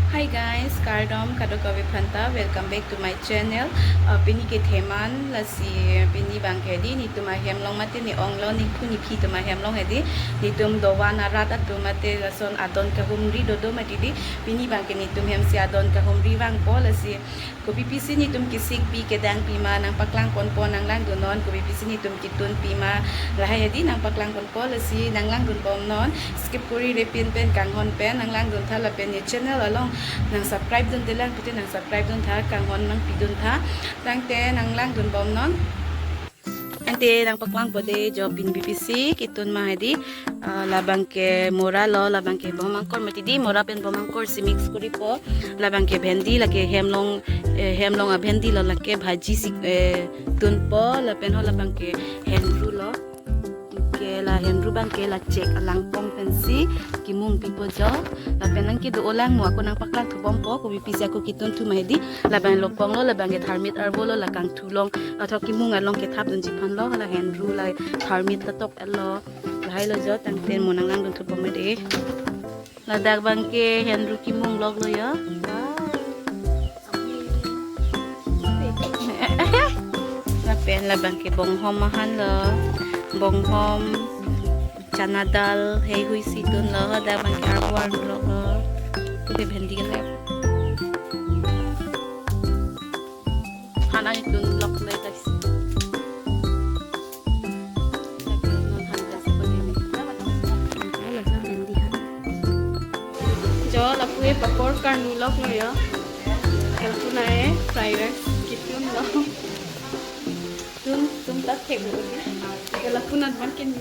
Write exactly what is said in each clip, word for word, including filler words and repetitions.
Hi guys, kardom kadokave aphanta, welcome back to my channel. Uh, pini ke theman, lasi pini abangke hedi netum ahem along mate ne-ong along, nephu nephi atum ahem along hedi, netum dovan arat atum mate lason adon kahumri dodo mati hedi, pini abangke netum hemsi adon kahumri vangpo, lasi kopi pisi netum kesik pi kedang pima nangpaklang ponpo, nanglangdun non, kopi pisi netum ketun pima, lahai hedi nangpaklang ponpo, lasi nanglangdun bomnon, skip kori repin pen kanghon pen nanglangdun tha, lapen ne channel along nang subscribe dunde lang pute nang subscribe dun tha, kanghon nangpidun tha, tangte nanglangdun bomnon. Ante nangpaklangpo de jo pini kopi pisi ketun ma hedi, ah, labangke mora lo, labangke bom angkor mati hedi, mora pen bom angkor si mix koripo, labangke bhendi, lake hem along, eh, hem along abhendi lo, lake bhaji si, eh, tunpo, lapen ho labangke henru lo. Ke la henru abangke la chek alangpong pensi kemung pipo jo. Lapen nang kedo-o lang mo, ako nangpaklang thu bompo, kopi pisi ako ketun thu ma hedi. Labang lopong lo, labangke tharmit arvo lo, la kangthu along, athok kemung along kethap dunji aphan lo, la henru la tharmit latok lo. Lahai lo jo, tangte mo nanglangdun thu bom de. Ladak abangke henru kemung lok lo ya. Lapen labangke bonghom ahan lo. Bonghom, chana dal, heihui si tun lo. Ladak abangke arvo arnu lok lo. Pute bhendi kelep. Han ani tun lok le guys. Jo lapu-e papor karnu lok lo ya. Lapu nai fried rice ketun lo. Tun, tun ta thek lo. Ke lapu nat man ken.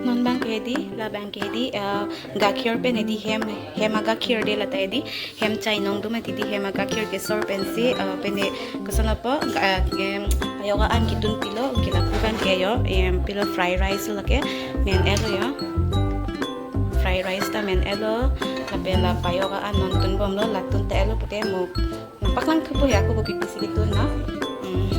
Non abangke hedi, labangke hedi, eh, gakhir pen hedi hem, hem agakhir de lata hedi, hem chainong do mati hedi, hem agakhir kesor pensi, eh, pen he koson apo, ga-, eh, em, payok an ketun pilo, ke lapu abangke jo, em, pilo fried rice lo ke, men-et lo jo. Fried rice ta men-et lo, lapen la payok an non tun bom lo, la tun ta-et lo pute mo. Nangpaklang thupo he ako kopi pisi ketun na. Hmm.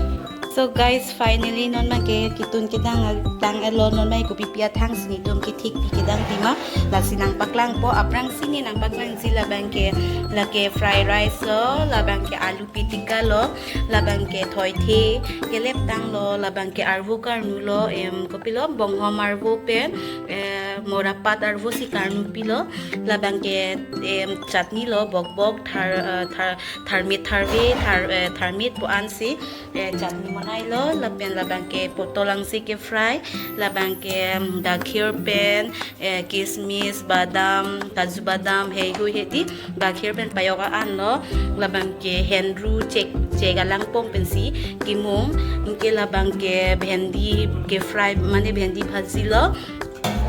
So guys, finally non abangke ketun kedang tang-et lo, non abangke kopi pi athang si netum kethik pi kedang pima. Lasi nangpaklangpo, aphrangsi ne nangpaklangji labangke, lake fried rice lo, labangke alu pitika lo, labangke thoithe kelep tang lo, labangke arvo karnu lo, em, kopilo bonghom arvo pen, eh, morapat arvo si karnu pilo, labangke, em, chutney lo, bokbok, thar, eh, thar, tharmit tharve, thar, eh, tharmit pu ansi, eh, chutney monai lo, lapen labangke potol angse ke-fry, labangke, em, gakhir pen, eh, kismis, badam, kaju badam, heihui hedi, gakhir pen payok an lo, labangke henru chek, chek alangpong pensi kemung, anke labangke bhendi ke-fry, mane bhendi bhaji lo,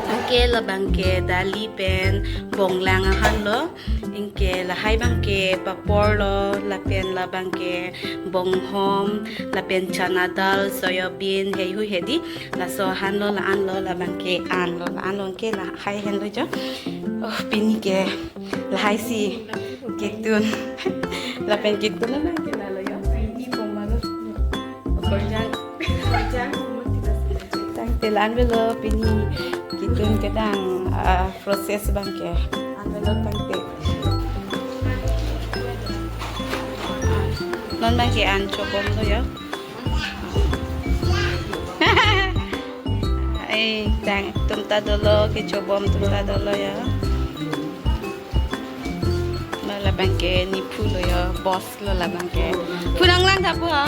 anke labangke dali pen bonglang ahan lo, anke lahai abangke papor lo, lapen labangke bonghom, lapen chana dal, soyabean, heihui hedi, laso ahan lo, la-an lo, labangke an lo, la-an lo, anke lahai henlo jo. Oh, pini ke lahai si ketun. Lapen ketun na ke lalo jo. Pini poma lo. Okorjang. Okorjang. Tangte la-an avelo pini ketun kedang, ah, process abangke. An avelo tangte. Non abangke an chobom lo jo. Ai, tang, tum ta dolo, kechobom tum ta dolo jo. Ma labangke nephu lo jo, boss lo labangke. Phu nanglang tha phu ha.